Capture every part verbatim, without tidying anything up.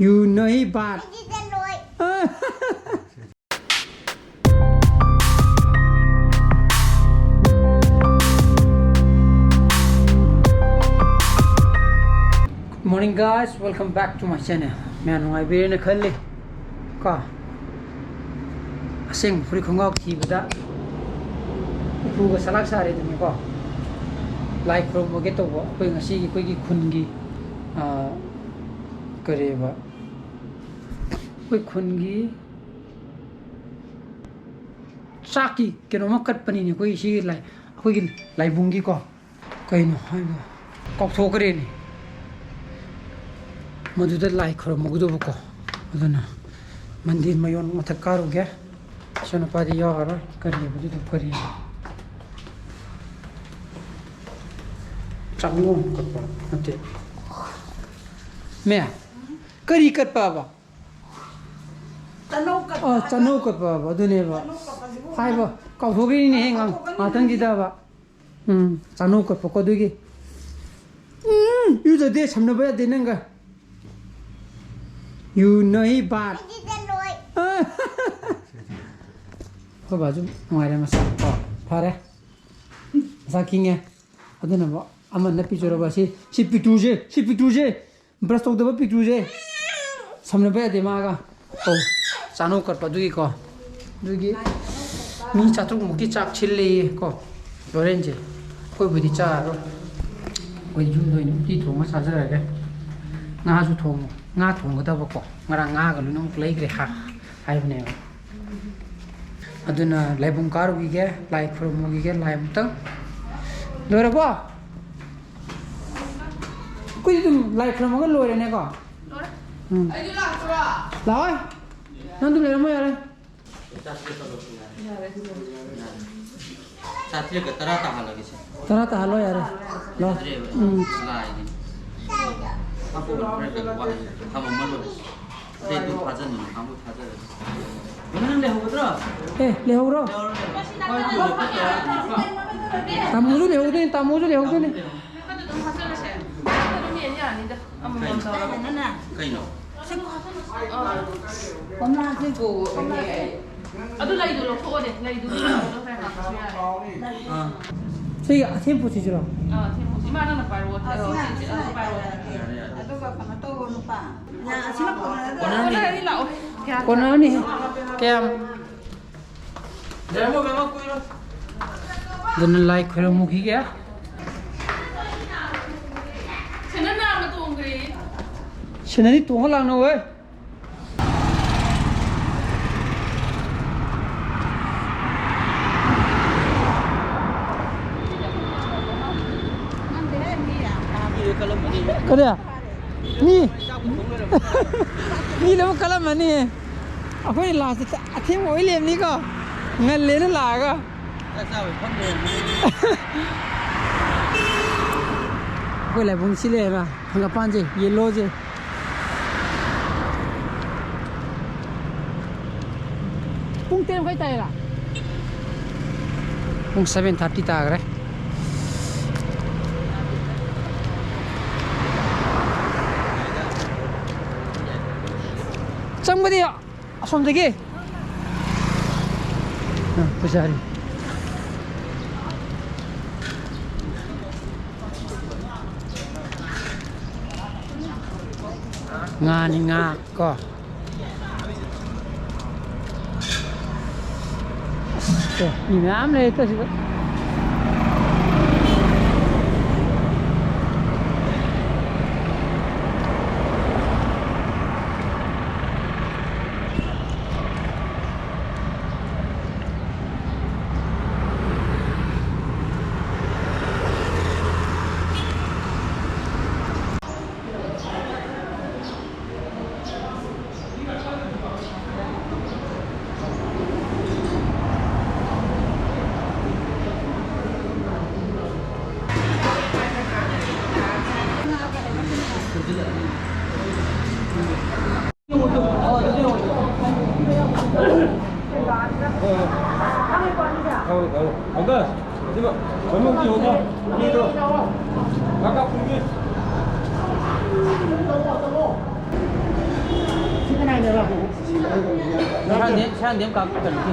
You नहीं बात। Good morning, guys, welcome back to my channel. ꯃꯌꯥꯝ ꯅꯨꯡꯉꯥꯏꯕꯤꯔꯦꯅ ꯈꯜꯂꯤ꯫ ꯀꯣ, ꯑꯁꯦꯡꯕ ꯐꯨꯔꯤꯠ ꯈꯣꯡꯒ꯭ꯔꯥꯎ ꯊꯤꯕꯗ ꯎꯄꯨꯒ ꯁꯂꯥꯛ ꯁꯥꯔꯦꯗꯅꯀꯣ꯫ ꯂꯥꯏ ꯈꯨꯔꯨꯝꯃꯒꯦ ꯇꯧꯕ ꯑꯩꯈꯣꯏ ꯉꯁꯤꯒꯤ ꯑꯩꯈꯣꯏꯒꯤ ꯈꯨꯟꯒꯤ, ꯑꯥ, ꯀꯔꯤꯕ, ꯑꯩꯈꯣꯏ ꯈꯨꯟꯒꯤ ꯆꯥꯛꯀꯤ ꯀꯩꯅꯣꯝꯃ ꯀꯠꯄꯅꯤꯅꯦ ꯑꯩꯈꯣꯏ ꯁꯤꯒꯤ ꯂꯥꯏ-, ꯑꯩꯈꯣꯏꯒꯤ ꯂꯥꯏꯕꯨꯡꯒꯤꯀꯣ꯫ ꯀꯩꯅꯣ ꯍꯥꯏꯕ ꯀꯥꯎꯊꯣꯛꯈ꯭ꯔꯦꯅꯦ꯫ ꯃꯗꯨꯗ ꯂꯥꯏ ꯈꯨꯔꯨꯝꯃꯨꯒꯗꯧꯕꯀꯣ꯫ ꯑꯗꯨꯅ ꯃꯟꯗꯤꯔ ꯃꯌꯣꯟ ꯃꯊꯛ ꯀꯥꯔꯨꯒꯦ꯫ ꯏꯆꯥꯅꯨꯄꯥꯗꯤ ꯌꯥꯎꯔꯔꯣꯏ꯫ ꯀꯔꯤꯕ ꯑꯗꯨꯗꯣ? ꯀꯔꯤ? ꯆꯥꯛꯅꯣꯝ ꯀꯠꯄ ꯅꯠꯇꯦ꯫ ꯃꯦ, ꯀꯔꯤ ꯀꯠꯄꯕ? ꯆꯥꯅꯧ ꯀꯠꯄ ꯑꯣ, ꯍꯥꯏꯕ꯫ ꯆꯥꯅꯧ ꯀꯠꯄꯕ, ꯑꯗꯨꯅꯦꯕ꯫ ꯆꯥꯅꯧ ꯀꯠꯄꯁꯤꯕꯨ ꯍꯥꯏꯕ ꯀꯥꯎꯊꯣꯛꯈ꯭ꯔꯤꯅꯤꯅꯦ, ꯉꯥ-, ꯀꯥꯎꯊꯣꯛꯀꯅꯤ꯫ ꯉꯥꯛꯇꯪꯁꯤꯗꯕ꯫ ꯎꯝ, ꯆꯥꯅꯧ ꯀꯠꯄꯀꯣ ꯑꯗꯨꯒꯤ꯫ ꯎꯝ, ꯏꯔꯨꯖꯗꯦ, ꯁꯝꯅꯕ ꯌꯥꯗꯦ ꯅꯪꯒ꯫ You नहीं बात꯫ ꯑꯩꯗꯤ ꯆꯠꯂꯣꯏ꯫ ꯑ꯫ ꯑꯩꯈꯣꯏ ꯕꯥꯁꯨ ꯅꯨꯡꯉꯥꯏꯔꯦ ꯃꯁꯥ꯫ ꯑꯣ, ꯐꯔꯦ꯫ ꯃꯁꯥ ꯈꯤꯡꯉꯦ꯫ ꯑꯗꯨꯅꯕꯨ ꯑꯃ ꯅꯞꯄꯤꯆꯨꯔꯕ ꯁꯤ, ꯁꯤ ꯄꯤꯛꯇ꯭ꯔꯨꯁꯦ, ꯁꯤ ꯄꯤꯛꯇ꯭ꯔꯨꯁꯦ꯫ ꯕ꯭ꯔꯁ ꯇꯧꯗꯕ ꯄꯤꯛꯇ꯭ꯔꯨꯁꯦ꯫ ꯁꯝꯅꯕ ꯌꯥꯗꯦ ꯃꯥꯒ꯫ ꯑꯧ, ꯆꯥꯅꯧ ꯀꯠꯄ ꯑꯗꯨꯒꯤꯀꯣ꯫ ꯑꯗꯨꯒꯤ ꯃꯤ ꯆꯥꯇ꯭ꯔꯨꯛ ꯃꯨꯛꯀꯤ ꯆꯥꯛ ꯁꯤꯜꯂꯦꯌꯦ ꯀꯣ꯫ ꯂꯣꯔꯦꯟꯁꯦ꯫ ꯑꯩꯈꯣꯏꯕꯨꯗꯤ ꯆꯥꯔꯔꯣꯏ꯫ ꯑꯩꯈꯣꯏ ꯌꯨꯝꯗ ꯑꯣꯏꯅ ꯎꯇꯤ ꯊꯣꯡꯉ ꯆꯥꯖꯔꯒꯦ꯫ ꯉꯥꯁꯨ ꯊꯣꯡꯉꯨ꯫ ꯉꯥ ꯊꯣꯡꯒꯗꯕꯀꯣ꯫ ꯉꯔꯥꯡ ꯉꯥꯒ ꯂꯣꯏꯅꯃꯛ ꯂꯩꯈ꯭ꯔꯦ ꯍꯥ-, ꯍꯥꯏꯕꯅꯦꯕ꯫ ꯑꯗꯨꯅ ꯂꯥꯏꯕꯨꯡ ꯀꯥꯔꯨꯈꯤꯒꯦ, ꯂꯥꯏ ꯈꯨꯔꯨꯝꯃꯨꯈꯤꯒꯦ, ꯂꯥꯏ ꯑꯃꯨꯛꯇꯪ꯫ ꯂꯣꯏꯔꯕꯣ? ꯑꯩꯈꯣꯏꯗꯤ ꯑꯗꯨꯝ ꯂꯥꯏ ꯈꯨꯔꯨꯝꯃꯒ ꯂꯣꯏꯔꯦꯅꯦꯀꯣ꯫ ꯂꯣꯏꯔꯦ꯫ ꯎꯝ꯫ ꯑꯩꯁꯨ ꯂꯥꯛꯄ꯭ꯔꯣ? ꯂꯥꯛꯑꯣꯏ꯫ ꯅꯪ ꯑꯗꯨꯝ ꯂꯩꯔꯝꯃꯣ ꯌꯥꯔꯦ꯫ ꯌꯥꯔꯦ, ꯑꯗꯨ ꯂꯣꯏꯔꯦ꯫ ꯆꯥꯇ꯭ꯔꯦꯠꯀ ꯇꯔꯥ ꯇꯥꯍꯜꯂꯒꯦꯁꯦ꯫ ꯇꯔꯥ ꯇꯥꯍꯜꯂꯣ ꯌꯥꯔꯦ꯫ ꯂꯥꯛꯑꯣ꯫ ꯌꯥꯗ꯭ꯔꯦꯕ꯫ ꯎꯝ꯫ ꯂꯥꯏꯅꯤ꯫ ꯍꯥꯞꯄꯣ, ꯈꯔ ꯈꯔ ꯋꯥꯠꯂꯤ꯫ ꯊꯝꯃꯝꯃ ꯂꯣꯏꯔꯦ꯫ ꯑꯇꯩ ꯑꯗꯨꯝ ꯊꯥꯖꯟꯕꯅꯤ, ꯀꯥꯡꯕꯨ ꯊꯥꯖꯜꯂꯁꯤ꯫ ꯀꯩꯅꯣ ꯅꯪ ꯂꯩꯍꯧꯒꯗ꯭ꯔꯣ? ꯑꯦ, ꯂꯩꯍꯧꯔꯣ꯫ ꯂꯩꯍꯧꯔꯣ, ꯂꯩꯍꯧꯔꯣ꯫ ꯇꯥꯃꯣꯁꯨ ꯂꯩꯍꯧꯗꯣꯏꯅꯤ, ꯇꯥꯃꯣꯁꯨ ꯂꯩꯍꯧꯗꯣꯏꯅꯤ꯫ ꯉꯥꯏꯈꯣ, ꯑꯗꯨꯝ ꯍꯥꯞꯆꯜꯂꯁꯦ꯫ ꯑꯗꯨꯝ ꯌꯦꯟ ꯌꯥꯅꯤꯗ꯫ ꯑꯃꯃꯝ ꯇꯧꯔꯒ꯫ ꯀꯩꯅꯣ? ꯀꯣꯝꯂꯥꯁꯦ, ꯀꯣꯝꯂꯥꯁꯦ꯫ ꯑꯗꯨ ꯂꯩꯗꯣ ꯂꯧꯊꯣꯛꯑꯣꯅꯦ, ꯂꯩꯗꯨ ꯂꯧꯊꯣꯛꯑꯒ ꯍꯥꯞꯄꯁꯨ ꯌꯥꯔꯦ꯫ ꯁꯤ ꯑꯊꯦꯟ ꯄꯣꯠꯁꯤꯁꯨꯔꯣ? ꯑꯥ, ꯑꯊꯦꯟ ꯄꯣꯠꯁꯤ꯫ ꯏꯃꯥ, ꯅꯪꯅ ꯄꯥꯏꯔꯛꯑꯣ, ꯑꯁꯤꯅ ꯁꯤ, ꯁꯤ, ꯁꯤ, ꯁꯤ ꯄꯥꯏꯔꯛꯑꯣ꯫ ꯑꯗꯨꯒ ꯀꯩꯅꯣ ꯇꯧꯔꯣ, ꯅꯨꯄꯥ꯫ ꯌꯥ, ꯑꯁꯤꯅ ꯀꯣꯟꯅꯔꯗꯤ꯫ ꯀꯣꯟꯅꯔꯅꯤ, ꯂꯥꯛꯑꯣ꯫ ꯀꯌꯥ? ꯀꯣꯟꯅꯔꯅꯤ꯫ ꯀꯌꯥꯝ? ꯑꯗꯨꯅ ꯂꯥꯏ ꯈꯣꯏꯔꯝꯃꯨꯈꯤꯒꯦ꯫ ꯁꯦꯟꯗꯜ ꯅꯥꯝꯃ ꯇꯣꯡꯈ꯭ꯔꯦ꯫ ꯁꯦꯟꯗꯜꯗꯤ ꯇꯣꯡꯉ ꯂꯥꯛꯅꯧ ꯍꯦ꯫ ꯀꯔꯤ? ꯃꯤ, ꯃꯤ ꯂꯣꯏꯅꯃꯛ ꯀꯜꯂꯝꯃꯅꯤ꯫ ꯑꯩꯈꯣꯏ ꯂꯥꯁꯇ ꯑꯊꯦꯡꯕ ꯑꯣꯏ ꯂꯩꯔꯝꯅꯤꯀꯣ, ꯉꯜꯂꯦꯅ ꯂꯥꯛꯑꯒ꯫ ꯆꯥꯛ ꯆꯥꯕꯩ ꯐꯝ ꯂꯩꯔꯝꯃꯦ꯫ ꯑꯩꯈꯣꯏ ꯂꯥꯏꯕꯨꯡ ꯁꯤ ꯂꯩꯔꯦꯕ, ꯍꯪꯒꯄꯥꯟꯁꯦ, ꯌꯦꯜꯂꯣꯁꯦ꯫ ꯄꯨꯡ ꯇꯔꯦꯠ ꯃꯈꯥꯏ ꯇꯥꯏꯔꯥ? ꯄꯨꯡ ꯁꯚꯦꯟ ꯊꯥꯔꯇꯤ ꯇꯥꯈ꯭ꯔꯦ꯫ ꯆꯪꯕꯗꯤ ꯑꯁꯣꯝꯗꯒꯤ꯫ ꯑ, ꯄꯨꯖꯥꯔꯤ꯫ ꯉꯥꯅꯤ, ꯉꯥ ꯀꯣ꯫ ꯑꯁ, ꯃꯤ ꯃꯌꯥꯝ ꯂꯩ ꯇꯧꯁꯤꯗ꯫ ꯁꯥꯟꯗꯦꯝ, ꯁꯥꯟꯗꯦꯝ ꯀꯥꯞ-, ꯀꯩꯅꯣ, ꯁꯤ꯫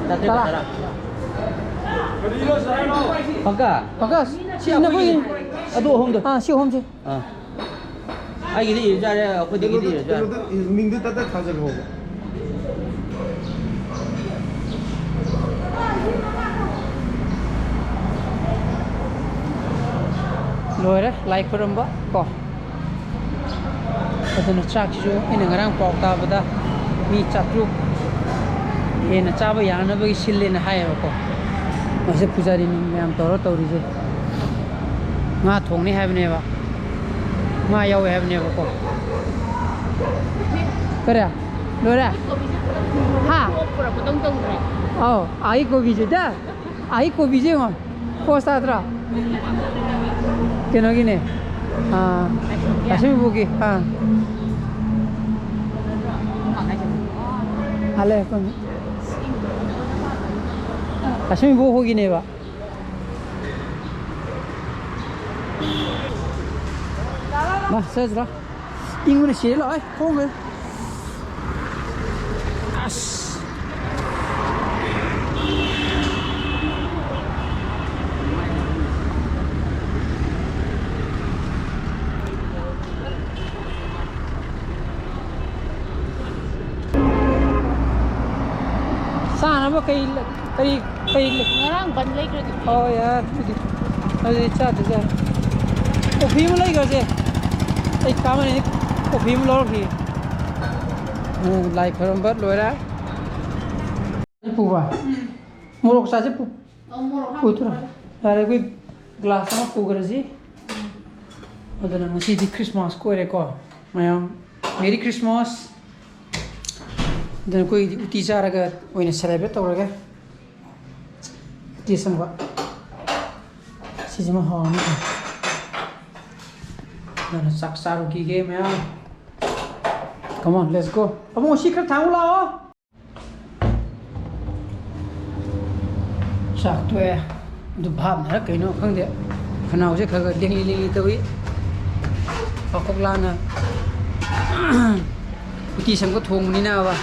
ꯆꯥꯇ꯭ꯔꯦꯠ ꯇꯔꯥ꯫ ꯄꯪꯀꯖ, ꯄꯪꯀꯖ, ꯁꯤ ꯁꯤ ꯅꯈꯣꯏꯒꯤ? ꯑꯩꯈꯣꯏꯒꯤ꯫ ꯑꯗꯨ ꯑꯍꯨꯝꯗꯣ꯫ ꯑꯥ, ꯁꯤ ꯑꯍꯨꯝꯁꯦ꯫ ꯑꯥ꯫ ꯑꯩꯒꯤꯗꯤ ꯏꯔꯁꯨ ꯌꯥꯔꯦ, ꯑꯩꯈꯣꯏꯗꯒꯤꯗꯤ ꯏꯔꯁꯨ ꯌꯥꯔꯦ꯫ ꯀꯩꯅꯣꯗ, ꯃꯤꯡꯗꯨ ꯇꯠ ꯇꯠ ꯊꯥꯖꯤꯜꯂꯣꯕ꯫ ꯂꯣꯏꯔꯦ ꯂꯥꯏ ꯈꯨꯔꯨꯝꯕ ꯀꯣ꯫ ꯑꯗꯨꯅ ꯆꯥꯛꯁꯤꯁꯨ ꯑꯩꯅ ꯉꯔꯥꯡ ꯄꯥꯎ ꯇꯥꯕꯗ ꯃꯤ ꯆꯥꯇ꯭ꯔꯨꯛ ꯍꯦꯟꯅ ꯆꯥꯕ ꯌꯥꯅꯕꯒꯤ ꯁꯤꯜꯂꯦꯅ ꯍꯥꯏꯌꯦꯕꯀꯣ꯫ ꯃꯁꯤ ꯄꯨꯖꯥꯔꯤ ꯃꯌꯥꯝ ꯇꯧꯔ ꯇꯧꯔꯤꯁꯦ꯫ ꯉꯥ ꯊꯣꯡꯅꯤ ꯍꯥꯏꯕꯅꯦꯕ, ꯉꯥ ꯌꯥꯎꯋꯦ ꯍꯥꯏꯕꯅꯦꯕꯀꯣ꯫ ꯀꯔꯤ? ꯂꯣꯏꯔꯦ? ꯍꯥ? ꯄꯨꯔꯛꯄꯗꯧ ꯇꯧꯗ꯭ꯔꯦ꯫ ꯑꯧ, ꯑꯥꯒꯤ ꯀꯣꯕꯤꯁꯦ ꯗ꯫ ꯑꯥꯒꯤ ꯀꯣꯕꯤꯁꯦ ꯌꯦꯡꯉꯣ꯫ ꯄꯣꯁ ꯇꯥꯗ꯭ꯔꯣ? ꯀꯩꯅꯣꯒꯤꯅꯦ꯫ ꯑꯥ, ꯂꯛꯁꯃꯤꯕꯨꯒꯤ꯫ ꯑꯥ꯫ ꯑꯂꯦ, ꯀꯣꯟ-, ꯂꯛꯁꯃꯤꯕꯨ ꯍꯣꯏꯒꯤꯅꯦꯕ꯫ ꯃꯥ, ꯆꯠꯁꯤꯔꯣ? ꯏꯪꯕꯅ ꯁꯤꯔꯦ, ꯂꯥꯛꯑꯣ, ꯈꯣꯡꯈ꯭ꯔꯦ꯫ ꯑꯁ꯫ ꯆꯥꯅꯕ ꯀꯩ ꯂ-, ꯀꯩ, ꯀꯩ ꯂ-, ꯉꯔꯥꯡ ꯕꯟ ꯂꯩꯈ꯭ꯔꯗꯨꯗꯤ꯫ ꯑꯣ, ꯌꯥꯔꯦ, ꯑꯗꯨꯗꯤ꯫ ꯑꯗꯨꯗꯤ ꯆꯥꯗ꯭ꯔꯁꯨ ꯌꯥꯔꯦ꯫ ꯀꯣꯐꯤ ꯑꯃ ꯂꯩꯈ꯭ꯔꯁꯦ꯫ ꯑꯩ ꯀꯥꯃꯅꯤ ꯀꯣꯐꯤ ꯑꯃ ꯂꯧꯔꯛꯈꯤ꯫ ꯎꯝ, ꯂꯥꯏ ꯈꯣꯏꯔꯝꯕ ꯂꯣꯏꯔꯦ꯫ ꯄꯨꯕ? ꯎꯝ꯫ ꯃꯣꯔꯣꯛ ꯆꯥꯁꯦ ꯄꯨ-, ꯑꯧ, ꯃꯣꯔꯣꯛ ꯄꯨꯊꯣꯔꯛꯑꯣ꯫ ꯍꯥꯞꯄꯣ꯫ ꯌꯥꯔꯦ, ꯑꯩꯈꯣꯏ ꯒ꯭ꯂꯥꯁ ꯑꯃ ꯄꯨꯈ꯭ꯔꯁꯤ꯫ ꯑꯗꯨꯅ ꯉꯁꯤꯗꯤ ꯈ꯭ꯔꯤꯁꯃꯥꯁ ꯀꯣꯏꯔꯦꯀꯣ ꯃꯌꯥꯝ꯫ ꯃꯦꯔꯤ ꯈ꯭ꯔꯤꯁꯃꯥꯁ꯫ ꯑꯗꯨꯅ ꯑꯩꯈꯣꯏꯒꯤꯗꯤ ꯎꯇꯤ ꯆꯥꯔꯒ ꯑꯣꯏꯅ ꯁꯦꯂꯦꯕ꯭ꯔꯦꯠ ꯇꯧꯔꯒꯦ꯫ ꯎꯇꯤ ꯑꯁꯪꯕ꯫ ꯁꯤꯁꯤꯃ ꯍꯥꯎꯔꯅꯤ꯫ ꯑꯗꯨꯅ ꯆꯥꯛ ꯆꯥꯔꯨꯈꯤꯒꯦ ꯃꯌꯥꯝ꯫ Come on, let's go. ꯑꯕꯨꯡꯉꯣ, ꯁꯤ ꯈꯔ ꯊꯥꯡꯉꯨ ꯂꯥꯛꯑꯣ꯫ ꯆꯥꯛ ꯇꯣꯛꯑꯦ꯫ ꯑꯗꯨ ꯚꯥꯞꯅꯔ ꯀꯩꯅꯣ ꯈꯪꯗꯦ, ꯈꯅꯥꯎꯁꯦ ꯈꯔ ꯈꯔ ꯂꯦꯡꯂꯤ ꯂꯦꯡꯂꯤ ꯇꯧꯏ꯫ ꯄꯥꯡꯈꯣꯛꯂꯥꯅ ꯎꯇꯤ ꯁꯪꯕ ꯊꯣꯡꯕꯅꯤꯅꯕ꯫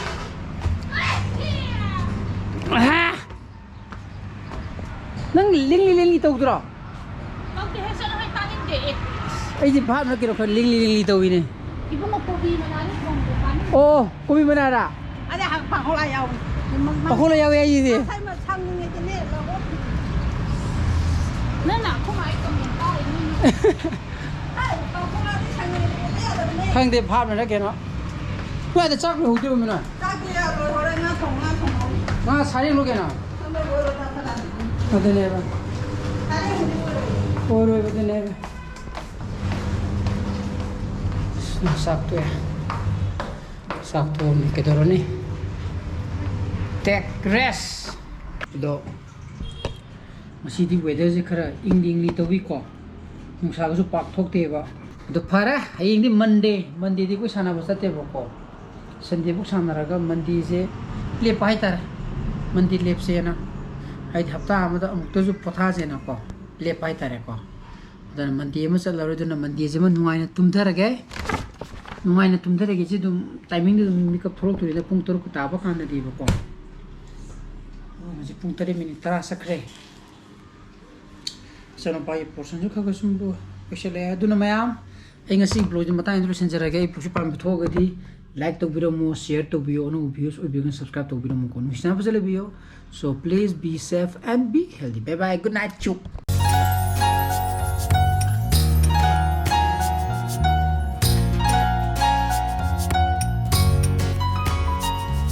ꯑꯍꯥ! ꯅꯪ ꯂꯤꯡꯂꯤ ꯂꯤꯡꯂꯤ ꯇꯧꯗ꯭ꯔꯣ? ꯇꯧꯗꯦꯍꯦ, ꯆꯠꯂꯣꯍꯦ, ꯇꯥꯅꯤꯡꯗꯦ, ꯑꯦ꯫ ꯑꯩꯗꯤ ꯚꯥꯞꯅ ꯀꯩꯅꯣ ꯈꯔ ꯂꯤꯡꯂꯤ ꯂꯤꯡꯂꯤ ꯇꯧꯏꯅꯦ꯫ ꯏꯕꯨꯡꯉꯣ, ꯀꯣꯕꯤ ꯃꯅꯥꯅꯤ ꯊꯣꯡꯕꯗꯣ ꯆꯥꯅꯤꯡꯗꯦ꯫ ꯑꯣ, ꯀꯣꯕꯤ ꯃꯅꯥꯔꯥ? ꯑꯗ ꯍꯪ-, ꯄꯥꯡꯈꯣꯛꯂꯥ ꯌꯥꯎꯏ꯫ ꯃ-, ꯃ-, ꯄꯥꯡꯈꯣꯛꯂꯥ ꯌꯥꯎꯏ ꯍꯥꯏꯁꯤꯗꯤ꯫ ꯉꯁꯥꯏ ꯃ-, ꯁꯪꯉꯤꯉꯩꯗꯅꯦ, ꯂꯧꯔꯣ꯫ ꯅꯪꯅ ꯑꯩꯈꯣꯏ ꯃꯥꯒꯤ comment ꯇꯥꯔꯤꯅꯤ꯫ ꯑꯦ, ꯄꯥꯡꯈꯣꯛꯂꯥꯗꯤ ꯁꯪꯉꯤꯉꯩꯗ ꯌꯥꯗꯕꯅꯦ꯫ ꯈꯪꯗꯦ, ꯚꯥꯞꯅꯔ ꯀꯩꯅꯣ꯫ ꯅꯣꯏ ꯑꯗ ꯆꯥꯛ ꯂꯣꯏꯍꯧꯗ꯭ꯔꯤꯕꯣ ꯃꯤꯅꯣꯏ? ꯆꯥꯛꯇꯤ ꯌꯥꯔꯣꯏ, ꯍꯣꯔꯦꯟ ꯉꯥ ꯊꯣꯡ-, ꯉꯥ ꯊꯣꯡꯍꯧꯔꯤ꯫ ꯉꯥ ꯁꯥꯔꯦꯡꯂꯣ ꯀꯩꯅꯣ? ꯈꯪꯗꯦ, ꯂꯣꯏꯔꯣ, ꯆꯥꯛ ꯈꯔ꯫ ꯑꯗꯨꯅꯦꯕ꯫ ꯁꯥꯔꯦꯡꯕꯨꯗꯤ ꯑꯣꯏꯔꯣꯏ꯫ ꯑꯣꯏꯔꯣꯏꯕ, ꯑꯗꯨꯅꯦꯕ꯫ ꯆꯥꯛ ꯇꯣꯛꯑꯦ꯫ ꯆꯥꯛ ꯇꯣꯛꯑꯝꯅꯤ, ꯀꯩꯗꯧꯔꯨꯅꯤ? Take rest꯫ ꯑꯗꯣ ꯉꯁꯤꯗꯤ weatherꯁꯦ ꯈꯔ ꯏꯪꯂꯤ ꯏꯪꯂꯤ ꯇꯧꯏꯀꯣ, ꯅꯨꯡꯁꯥꯒꯁꯨ ꯄꯥꯛ ꯊꯣꯛꯇꯦꯕ꯫ ꯑꯗꯣ ꯐꯔꯦ, ꯍꯌꯦꯡꯗꯤ Monday, Mondayꯗꯤ ꯑꯩꯈꯣꯏ ꯁꯥꯟꯅꯕ ꯆꯠꯇꯦꯕꯀꯣ, Sundayꯐꯧ ꯁꯥꯟꯅꯔꯒ Mondayꯁꯦ ꯂꯦꯞꯄ ꯍꯥꯏꯇꯥꯔꯦ, Monday ꯂꯦꯞꯁꯦꯅ, ꯍꯥꯏꯗꯤ ꯍꯞꯇꯥ ꯑꯃꯗ ꯑꯃꯨꯛꯇꯁꯨ ꯄꯣꯊꯥꯁꯦꯅꯀꯣ, ꯂꯦꯞꯄ ꯍꯥꯏꯇꯥꯔꯦꯀꯣ꯫ ꯑꯗꯨꯅ Monday ꯑꯃ ꯆꯠꯂꯔꯣꯏ, ꯑꯗꯨꯅ Mondayꯁꯤꯃ ꯅꯨꯡꯉꯥꯏꯅ ꯇꯨꯝꯊꯔꯒꯦ꯫ ꯅꯨꯡꯉꯥꯏꯅ ꯇꯨꯝꯊꯔꯒꯦ꯫ ꯁꯤ ꯑꯗꯨꯝ timingꯗ ꯑꯗꯨꯝ ꯃꯤꯀꯞ ꯊꯣꯛꯂꯛꯇꯣꯏꯅꯤꯅ ꯄꯨꯡ ꯇꯔꯨꯛ ꯇꯥꯕ ꯀꯥꯟꯗꯗꯤꯕꯀꯣ꯫ ꯑꯣ, ꯍꯧꯖꯤꯛ ꯄꯨꯡ ꯇꯔꯦꯠ minute ꯇꯔꯥ ꯆꯠꯈ꯭ꯔꯦ꯫ ꯏꯆꯥꯅꯨꯄꯥꯒꯤ portionꯁꯨ ꯈꯔ ꯈꯔ ꯁꯨꯝ ꯂꯣꯏꯁꯤꯜꯂꯛꯑꯦ꯫ ꯑꯗꯨꯅ ꯃꯌꯥꯝ, ꯑꯩ ꯉꯁꯤ vlogꯁꯤ ꯃꯇꯥꯡꯗ ꯂꯣꯏꯁꯤꯟꯖꯔꯒꯦ꯫ ꯑꯩ vlogꯁꯤ ꯄꯥꯝꯕ ꯊꯣꯛꯑꯒꯗꯤ like ꯇꯧꯕꯤꯔꯝꯃꯣ, share ꯇꯧꯕꯤꯌꯣ, ꯑꯅꯧꯕ viewers ꯑꯣꯏꯕꯤꯔꯒꯅ subscribe ꯇꯧꯕꯤꯔꯝꯃꯣꯀꯣ꯫ ꯅꯨꯡꯁꯤꯅꯕ ꯐꯖꯅ ꯂꯩꯕꯤꯌꯣ꯫ So please be safe and be healthy. Bye bye. Good night. ꯆꯨꯞ꯫